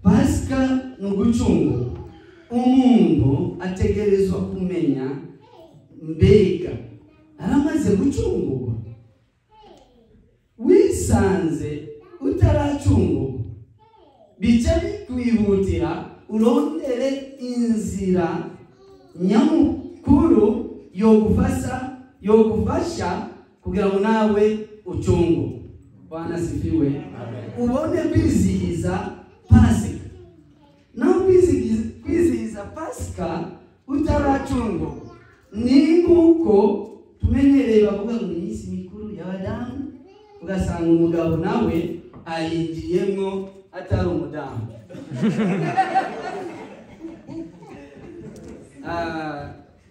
Pasika ni ugucungurwa. Umuntu ategerezwa kumenya mbega aramaze gucungurwa. Wisanze utaracungurwa, bica bikwihutira urondere inzira nyamukuru yogufasha kugira ngo nawe ucungurwe. Bwana sifiwe. Ubone kwizihiza Pasika. Naho kwizihiza Pasika utaracungurwa ni nk'uko tumenyereye bavuga ngo iminsi mikuru y'abadamu, ugasanga umugabo nawe ayinjiyemo atari umudamu.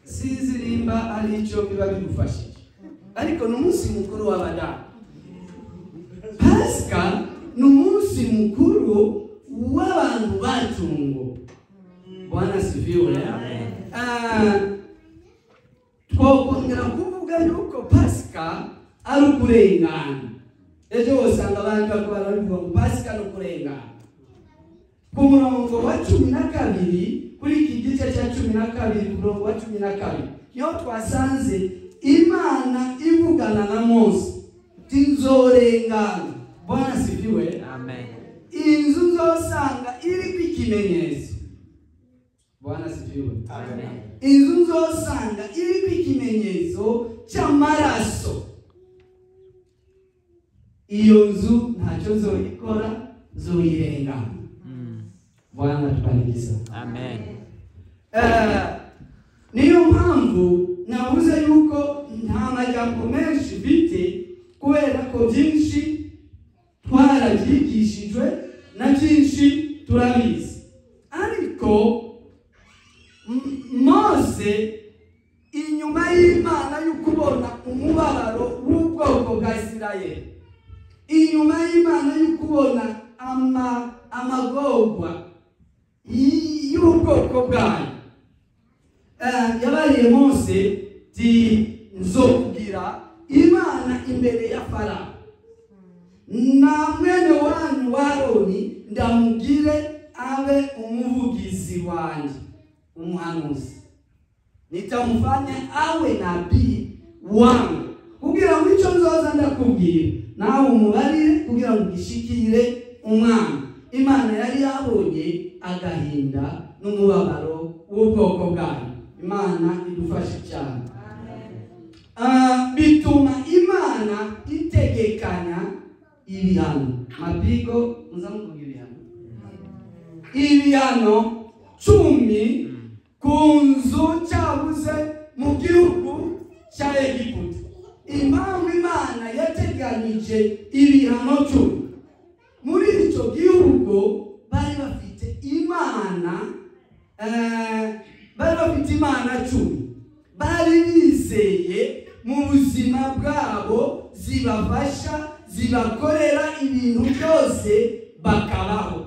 Sinzi nimba ari icyo biba bigufashije, ariko ni umunsi mukuru w'abadamu. Pasika ni umunsi mukuru w'abantu bacunguwe. Bwana sifiwe. Twokongera kuvuga yuko Pasika ari ukurengana. Ejo usanga abantu bariko baravuga ngo Pasika ni ukurengana. Ku murongo wa 12, kuri iki gice cya 12, ku murongo wa 12, niho twasanze Imana ivugana na Mose tinzorengana. Bwana sifiwe. Amen. Inzu nzosanga iriko ikimenyetso. Bwana sifiwe. Amen. Inzu nzosanga iriko ikimenyetso cy'amaraso, iyo nzu ntacyo nzoyikora, nzoyirengana. Bwana tubariki sana. Amen. Niyo mpamvu navuze yuko nta majambo menshi mfite, kubera ko byinshi twarabyigishijwe na byinshi turabizi. Ariko Mose inyuma y'Imana y'ukubona umubabaro w'ubwoko bwa Isirayeli, inyuma y'Imana y'ukubona amagorwa y'ubwoko bwayo, yabariye Mose ti nzokugira Imana imbere ya Farao, na mwene wanyu wa Aroni ndamugire abe umuvugizi wanjye, umuhanuzi, nitamufanya awe nabii wangu, kugira ngo icyo nzoza ndakubwira nawe umubarire, kugira ngo ugishikire umwami. Imana yari yabonye agahinda n'umubabaro w'ubwoko bwayo. Imana idufashe cyane. Bituma Imana itegekanya ibihano. Mapigo muzamuvuga ibihano. Ibihano 10 ku nzu cyabuze mu gihugu cya Egiputa. Impamvu Imana yateganyije ibihano 10 muri icyo gihugu, bari bafite Imana, bari bafite Imana 10 bari bizeye mu buzima bwabo, zibafasha, zibakorera ibintu byose bakabaho.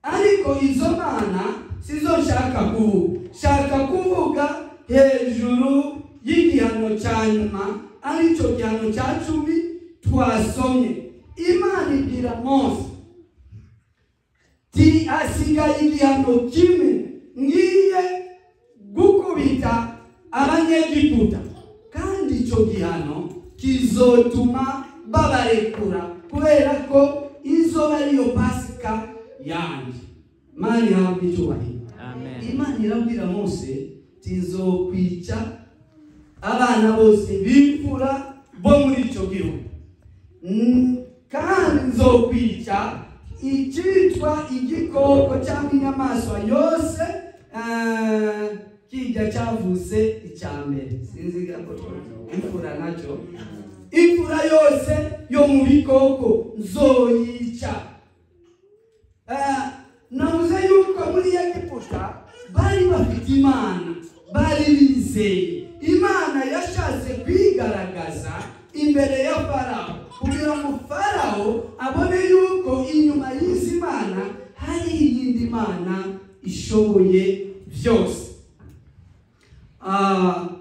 Ariko izo mana sizo nshaka kuvuga, shaka kuvuga hejuru y'igihano cya nyuma, aricyo gihano cya 10 twasomye. Imana ibwira Mose ti asigaye igihano kimwe, ngiye gukubita abanyegiputa, kandi icyo gihano kizotuma babarekura, kubera ko izoba ariyo Pasika yanjye. Imana ihabwa icyubahiro. Amen. Imana irabwira Mose tizokwica abana bose b'imfura bo muri icyo gihugu, kandi nzokwica icyitwa igikoko cyangwa inyamaswa yose kijya cyavutse icya mbere. Sinzi ko imfura nacyo, imfura yose yo mu bikoko nzoyica. Navuze yuko muri Egiputa bari bafite Imana, bari bizeye Imana. Yashatse kwigaragaza imbere ya Farao kugira ngo Farao abone yuko inyuma y'izi mana hari iyindi mana ishoboye byose.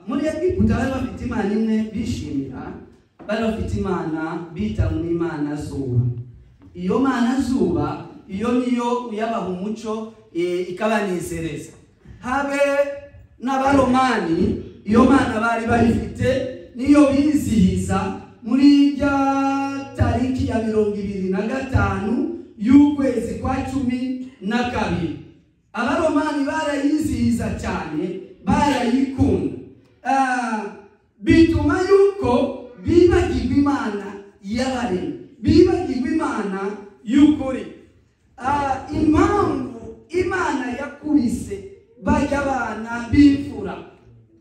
Muri Egiputa bari bafite Imana imwe bishimira, bari bafite Imana bita n'Imana zuba. Iyo mana zuba Iyo niyo uyabaha umuco ikabanezereza. Habe n'Abaromani iyo mana bari bayifite, niyo bizihiza muri rya tariki ya 25 y'ukwezi kwa 12. Abaromani barayizihiza cyane, barayikunda, bituma yuko bibagirwa Imana y'abaremye, bibagirwa Imana y'ukuri. Impamvu Imana yakubise bajya abana b'imfura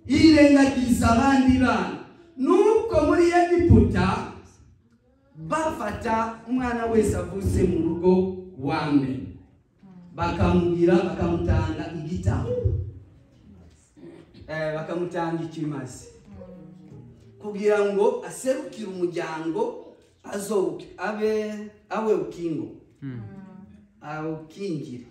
irengagiza abandi bana, nuko muri Egiputa bafata umwana wese avutse mu rugo wa mbere bakamubwira, bakamutanga igitambo, bakamutanga ikimasi kugira ngo aserukire umuryango, azoke abe awe ukingo, awukingire,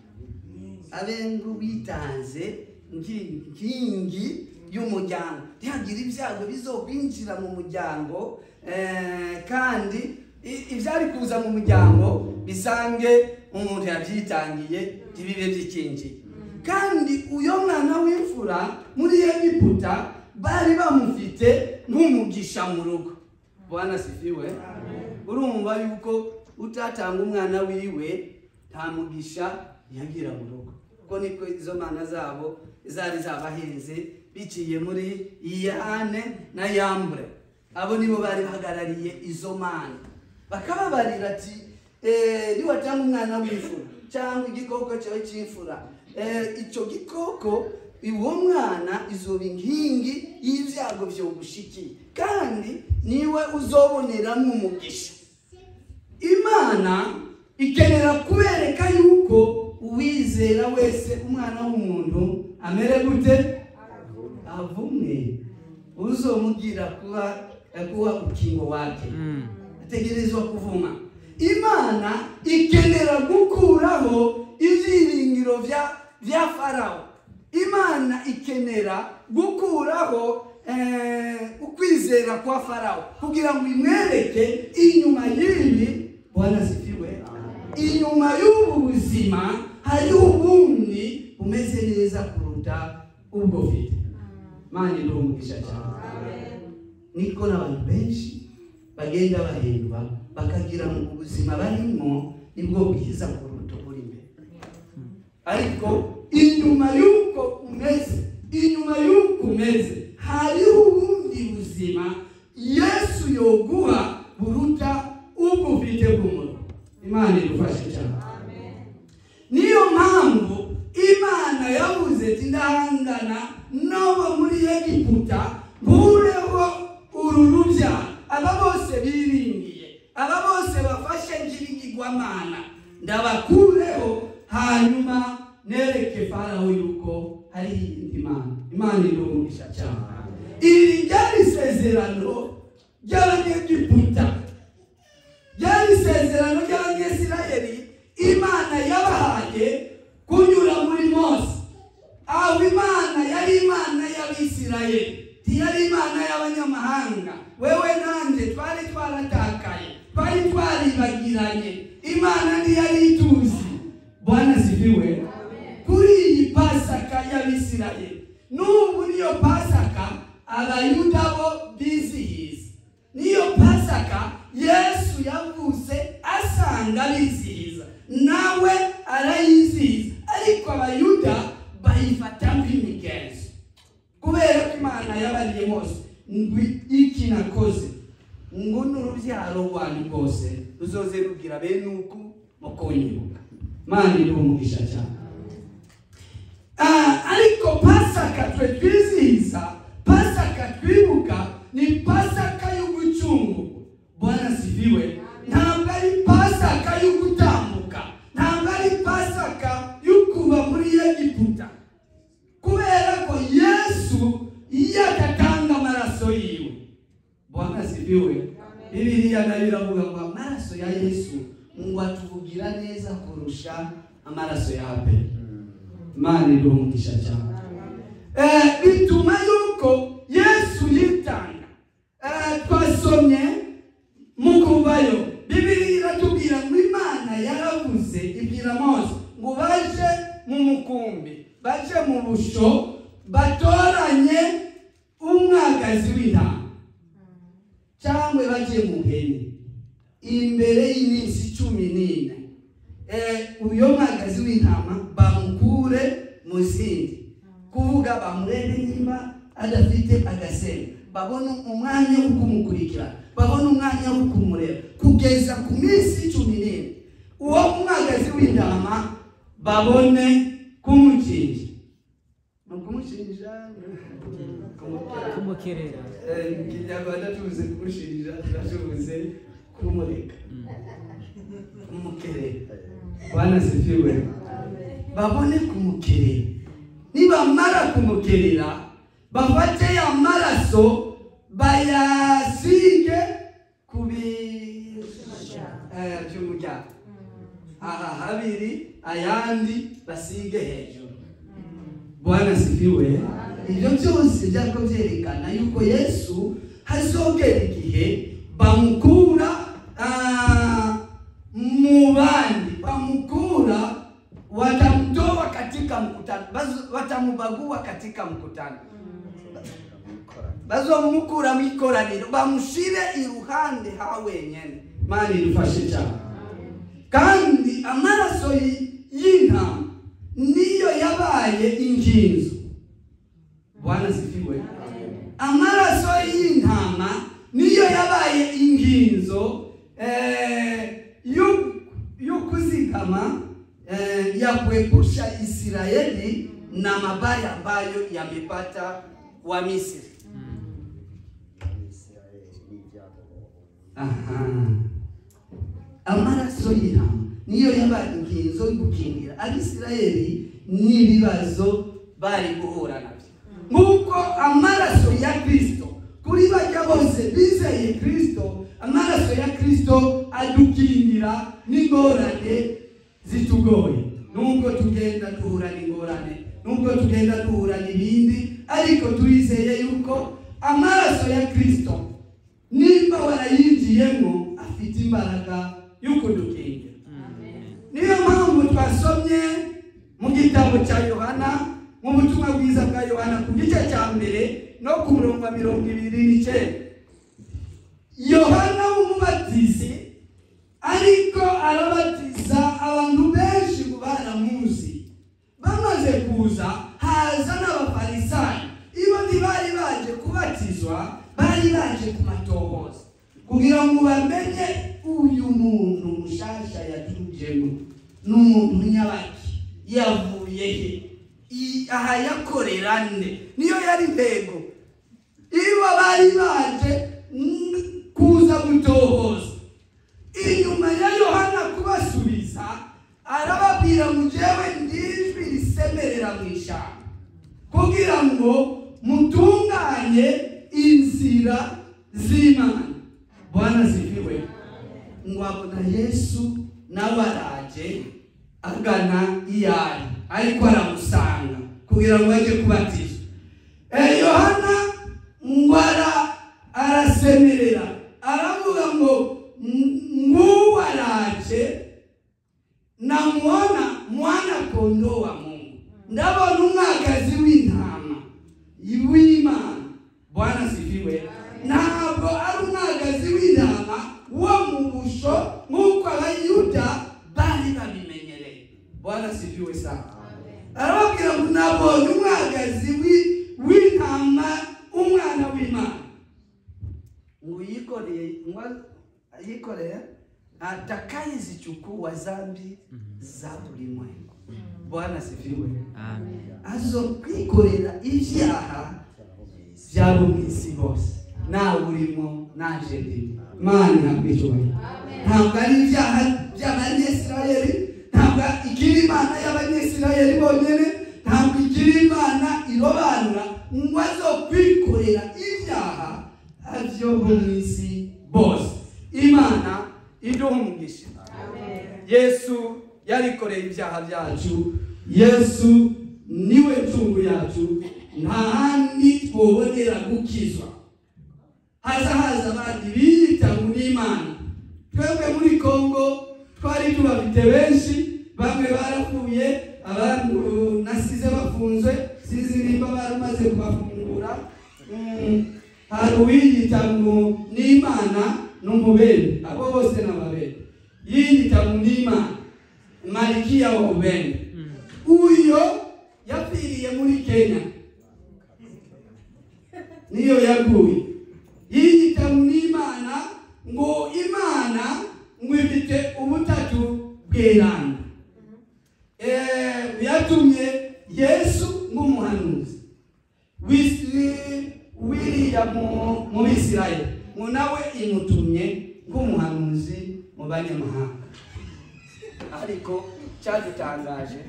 abe ngubitanze nkingi y'umuryango, ntihagire ibyago bizokwinjira mu muryango, kandi ibyari kuza mu muryango bisange umuntu yabyitangiye ntibibe byikingiye. Kandi uyo mwana w'imfura muri Egiputa bari bamufite nk'umugisha mu rugo. Bwana sifiwe. Urumva yuko utatanga umwana wiwe nta mugisha yagira mu rugo, kuko niko izo mana zabo zari zabahenze biciye muri Yane na Yambre. Abo nibo bari bahagarariye izo mana, bakababarira ati niwatanga umwana w'imfura cyangwa igikoko cyawe cy'imfura, icyo gikoko uwo mwana izoba inkingi y'ibyago byogushikiye, kandi niwe uzoboneramo umugisha. Imana ikenera kubereka yuko uwizera wese umwana w'umuntu amere gute? Avumwe. Uzomugira kuba ukingo wake, ategerezwa kuvuma. Imana ikenera gukuraho ibyiringiro vya Farao. Imana ikenera gukuraho ukwizera kwa Farao kugira ngo imwereke inyuma y'ibi. Bwana sifiwe. Inyuma y'ubu buzima hari ubundi bumeze neza kuruta ubwo ufite. Imana iduhe umugisha cyane. Niko n'abantu benshi bagenda bahendwa bakagira ngo ubuzima barimo nibwo bwiza kuruta uburi imbere, ariko inyuma y'uko umeze, inyuma y'uko umeze hariho ubundi buzima Yesu yoguha buruta ubwo ufite bw'umuntu. Imana idufashe cyane. Niyo mpamvu Imana yavuze ati ndahangana n'abo muri Egiputa nkureho uru rubyaro, aba bose biringiye, aba bose bafashe nk'ibigirwamana, ndabakureho, hanyuma nereke Farao yuko hari indi Mana. Imana iduhe umugisha cyane. Iri ryari isezerano ry'Abanyegiputa, ryari isezerano ry'Abanyesirayeli Imana yabahaye kunyura muri Mose. Aho Imana yari Imana y'Abisirayeli, ntiyari Imana y'abanyamahanga. Wewe nanje twari twaratakaye, twari twaribagiranye, Imana ntiyari ituzi. Bwana sifiwe. Kuri iyi Pasaka y'Abisirayeli, n'ubu niyo Pasaka Abayuda bo bizihiza, niyo Pasaka Yesu yavuze asanga bizihiza, nawe arayizihiza, ariko Abayuda bayifata nk'imigenzo. Kubera ko Imana yabariye Mose ngo iki nakoze ngo n'urubyaro rwanyu rwose ruzoze rugira bene uku mu kunyibuka. Imana iduhe umugisha cyane. Ariko Pasaka twe twizihiza, Pasaka twibuka, ni Pasaka y'ugucungurwa. Bwana sifiwe. Ntabwo ari Pasaka y'ugutambuka, ntabwo ari Pasaka y'ukuva muri Egiputa, kubera ko Yesu iyo adatanga amaraso yiwe. Bwana sifiwe. Bibiliya nayo iravuga ngo amaraso ya Yesu ngo atuvugira neza kurusha amaraso ya Abeli. Imana iduhe umugisha cyane. Bituma yuko Yesu yitanga. Twasomye mu kuvayo, Bibiliya iratubwira ngo Imana yaravuze ibwira baje mu mukumbi, baje mu busho, batoranye umwagazi w'intama cyangwa baje mu hene imbere y'iminsi 14. Uyo mwagazi w'intama bamukure mu zindi, kuvuga bamurebe niba adafite agasema, babone umwanya wo kumukurikira, babone umwanya wo kumureba kugeza ku minsi 14. Uwo mwagazi w'intama babone kumukinja. Kumukinja, kumukerera. Kinyarwanda tuvuze kumushinja, turashoboze kumureka, kumukerera. Bwana asifiwe. Babone kumukerera. Nibamara kumukerera, bafate ya maraso bayasige ku by'umuryango aha habiri, ayandi basige hejuru. Bwana asifiwe. Ibyo byose byariko byerekana yuko Yesu hazogera igihe bamukura mu bandi, bamukura, watamtoa katika mkutano, watamubagua katika mkutano, bazomukura mu ikoraniro, bamushire iruhande ha wenyene. Mani idufashe cyane. Kandi amaraso y'intama niyo yabaye inginzo. Bwana asifiwe. Amaraso y'intama niyo yabaye inginzo yo kuzigama, ya kuepusha Israeli na mabaya ambayo yamepata wa Misri. Aha. Amaraso y'intama niyo yabaye inginzo yo gukingira Abisirayeli n'ibibazo bari guhura nabyo. Nk'uko amaraso ya Kristo kuri bajya bose bizeye Kristo, amaraso ya Kristo adukingira n'ingorane zitugoye. Nubwo tugenda duhura n'ingorane, nubwo tugenda duhura n'ibindi, ariko turizeye yuko amaraso ya Kristo nimba warayinjiyemo afite imbaraga yo kudukingira. Niyo mpamvu twasomye mu gitabo cya Yohana, mu butumwa bwiza bwa Yohana ku gice cya mbere no ku murongo wa 29. Yohana w'umubatizi ariko arabatiza abantu benshi ngo baramuzi. Bamaze kuza haza n'Abafarisayo. Ibo ntibari baje kubatizwa, bari baje ku matohoza kugira ngo bamenye uyu muntu mushasha yatujemo ni umuntu nyabaki, yavuye he, aha yakorera nde. Niyo yari intego. Ibo bari baje kuza gutohoza. Inyuma ya Yohana kubasubiza arababwira ngo jewe ndijwi risemerera mu ishyamba kugira ngo mutunganye inzira z'Imana. Bwana asifiwe. Ngo abona Yesu nawe araje agana iyari, ariko aramusanga kugira ngo ajye kubatizwa. Yohana ngo arasemerera aravuga ngo nguwo araje, namuona mwana kondoo wa Mungu, ndabona umwagazi w'intama w'Imana. Bwana asifiwe. Ntabwo ari umwagazi w'intama wo mu busho nk'uko Abayuda bari babimenyereye. Bwana asifiwe sana. Arababwira ngo nabonye umwagazi w'intama, umwana w'Imana, ngo yikoreye atakayezichukua zambi za ulimwengu. Bwana asifiwe. Amen. Azokwikorera ivyaha byabo mw'isi bose, nawe urimo naje ndimo. Mana nakwicyubahiro. Ntabwo ari ibyaha by'Abanyisirayeli, ntabwo ikiri Imana y'Abanyisirayeli bonyene, ntabwo ikiri Imana irobanura ngo azokwikorera ibyaha byo mw'isi bose. Imana iduha umugisha. Yesu yarikoreye ibyaha byacu. Yesu niwe ncungu yacu, nta handi twobonera gukizwa. Haza haza abandi biyita ngo ni Imana. Twebwe muri Kongo twari tubafite benshi Bamwe barapfuye, abandi nasize bafunzwe, sinzi nimba baramaze kubafungura. Hari uwiyita ngo n'Imana n'umubembe, abo bose n'ababembe. Yiyita ngo n'Imana, Malikia wa Ubembe. Uyo yapfiriye muri Kenya, niyo yaguye. Yiyita ngo n'Imana, ngo Imana ngo ifite ubutatu bweranda. Yatumye Yesu nk'umuhanuzi wiriya mu Bisirayeli, ngo nawe imutumye nk'umuhanuzi mu banyamahanga. Ariko cyadutangaje,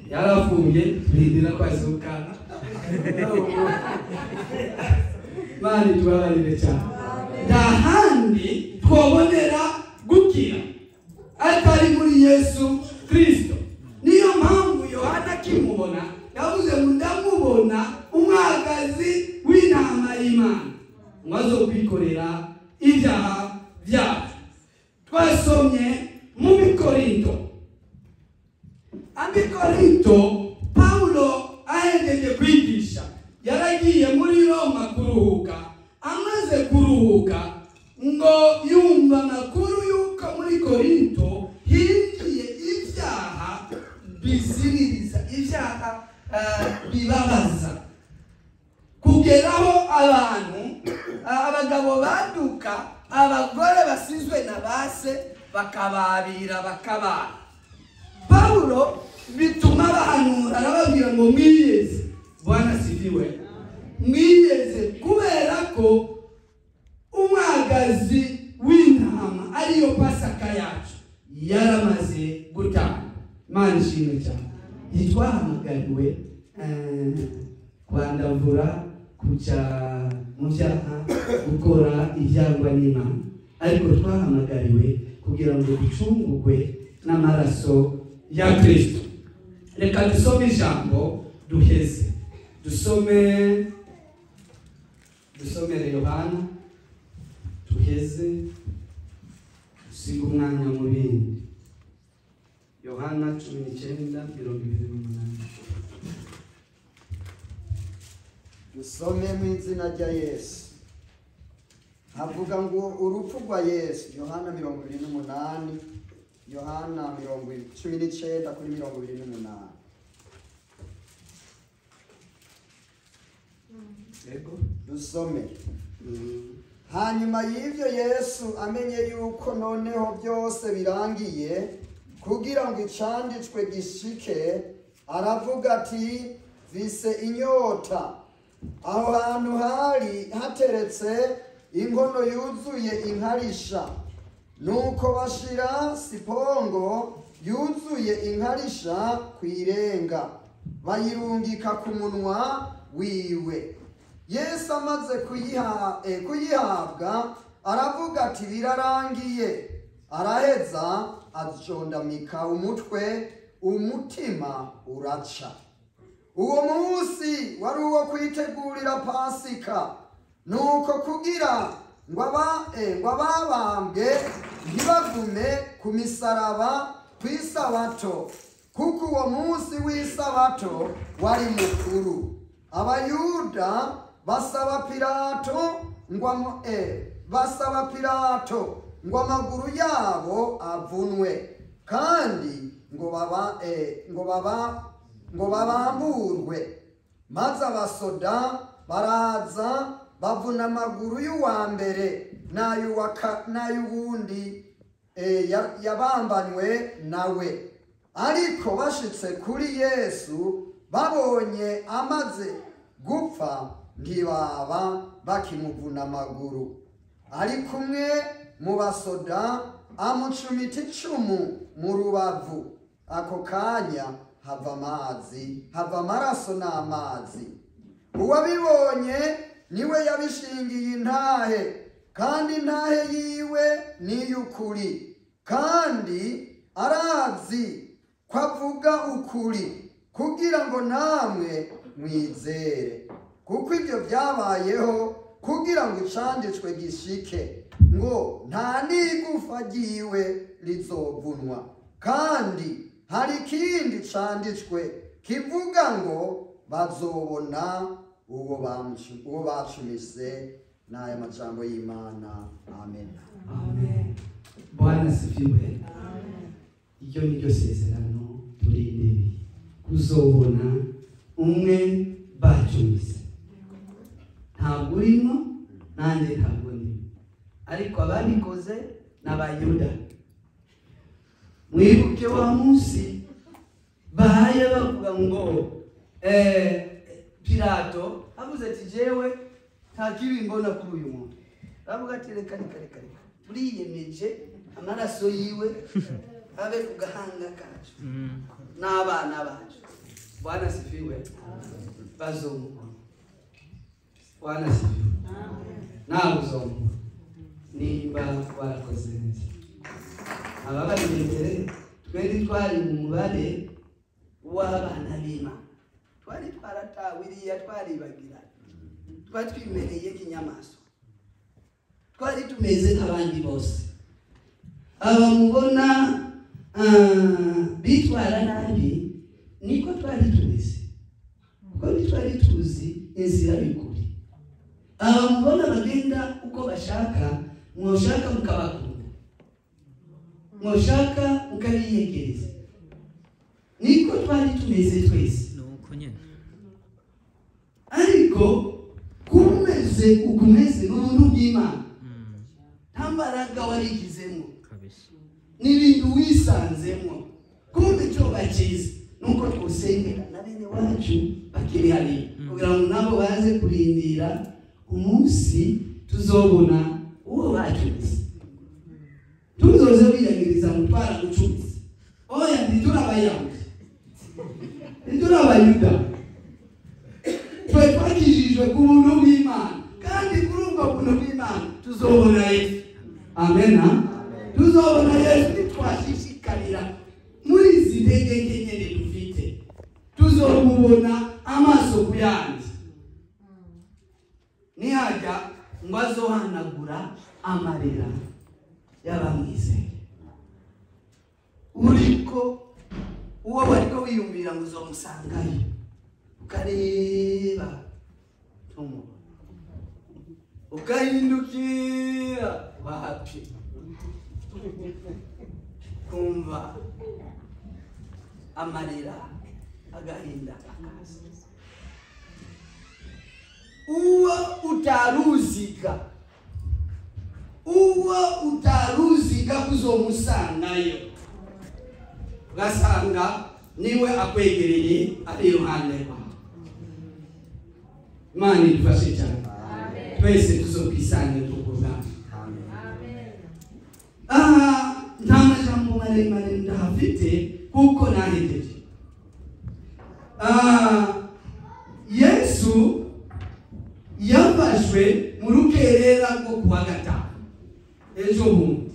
yarapfuye, turindira ko azuka. Imana itubabarire cyane. Nta handi twobonera gukira atari muri Yesu Kristo. Niyo mpamvu Yohana akimubona yavuze ngo ndamubona umwagazi w'intama y'Imana ngo aze kwikorera ibyaha byacu. Twasomye mu Bikorinto. Abikorinto, Paulo ahejeje kwigisha, yaragiye muri Roma kuruhuka. Amaze kuruhuka ngo yumva amakuru y'uko muri Korinto hinjiye ibyaha biziririza, ibyaha bibabaza, kugeraho abantu abagabo baduka, abagore basizwe na base bakababira bakabana. Paulo bituma bahanura, arababwira ngo mwiyeze. Bwana sifiwe. Mwiyeze kubera ko umwagazi w'intama ariyo Pasaka yacu yaramaze gutanga. Imana ishimwe cyane. Ntitwahamagariwe kwandavura, kuja mu byaha, gukora ibyangwa n'Imana, ariko twahamagariwe kugira ngo ducungurwe n'amaraso ya Kristo. Reka dusome ijambo duheze. Dusomere Yohana tuheze, dusiga umwanya mu bindi. Yohana 19:28. Dusome mu izina rya Yesu. Havuga ngo urupfu rwa Yesu. Yohana 28, Yohana 19 kuri 28. Yego, dusome. Hanyuma y'ivyo Yesu amenye yuko noneho byose birangiye, kugira ngo icanditswe gishike, aravuga ati vise inyota. Aho hantu hari hateretse inkono yuzuye inkarisha, nuko bashira sipongo yuzuye inkarisha kw'irenga, bayirungika ku munwa wiwe. Yesu amaze kuyihabwa aravuga ati birarangiye. Araheza ajondamika umutwe, umutima uraca. Uwo munsi wari uwo kwitegurira Pasika, nuko kugira ngo ababambwe ntibagume ku misaraba kw'isabato, kuko uwo munsi w'isabato wari mukuru. Abayuda basaba Pilato ngo amaguru yabo avunwe, kandi ngo babamburwe. Maze abasoda baraza bavuna amaguru y'uwa mbere n'ay'uwundi yabambanywe nawe. Ariko bashitse kuri Yesu babonye amaze gupfa, ntibaba bakimuvuna amaguru. Ari kumwe mu basoda amucumita icumu mu rubavu. Ako kanya hava amazi, hava amaraso n'amazi. Uwabibonye niwe yabishingiye intahe, kandi intahe yiwe ni iy'ukuri, kandi arazi ko avuga ukuri, kugira ngo namwe mwizere. Kuko ibyo byabayeho kugira ngo icanditswe gishike, ngo nta n'igufa ryiwe rizovunwa. Kandi Hari ikindi canditswe kivuga ngo bazobona uwo bacumise. N'aya majambo y'Imana. Amen. Amen. Bwana asifiwe. Iryo ni ryo sezerano turindiriye, kuzobona umwe bacumise. Ntabwo urimo, nanjye ntabwo ndimo, ariko ababikoze ni Abayuda. Mwibuke wa munsi bahaye bavuga ngo Pilato avuze ati jewe nta kibi mbona kuri uyu muntu. Bavuga ati reka reka reka reka, turiyemeje amaraso yiwe abe ku gahanga kacu n'abana bacu. Bwana asifiwe. Bazomubona. Bwana asifiwe. Nawe uzomubona nimba warakoze neza. Aba bari imbere, twari twari mu mubare w'abana b'Imana, twari twaratawiriya, twaribagira, twari twimereye nk'inyamaswa, twari tumeze nk'abandi bose. Aba mubona bitwara nabi niko twari tumeze, kuko ntitwari tuzi inzira y'ukuri. Aba mubona bagenda uko bashaka, mwoshaka mukabakunda, mwoshaka mukabiyegereza, niko twari tumeze twese. Nuko nyene. Ariko kumeze ukumeze n'ubuntu bw'Imana, nta mbaraga warigizemo Kabisa. n'ibintu wisanzemo. Kumbe icyo bakiza nuko twusengera na bene wacu bakiri hariya, kugira ngo nabo baze kurindira umunsi tuzobona uwo bacumise. Tuzoze wiyagiriza ngo twaragucumise. Oya, ntituri Abayahudi, ntituri Abayuda, twe twakijijwe ku buntu bw'Imana, kandi kuri ubwo buntu bw'Imana tuzobona Yesu. Amena. Tuzobona Yesu nitwashishikarira muri izi ntege nke nyene dufite, tuzomubona amaso ku yandi. Nihajya ngo azohanagura amarira y'abamwizeye. Uriko uwo wariko wiyumvira ngo uzomusangayo, ukareba ntumubona, ukahindukira wapi, kumva amarira agahinda akaza. Uwo utaruziga, uwo utaruziga kuzomusangayo, ugasanga niwe akwegereye ari iruhande rwawe. Imana idufashe cyane, twese tuzokwisange tukuzana. Aha nta majambo maremare ndahafite kuko nahejeje. Yesu yafashwe mu rukerera rwo kuwa gatanu ejo bundi.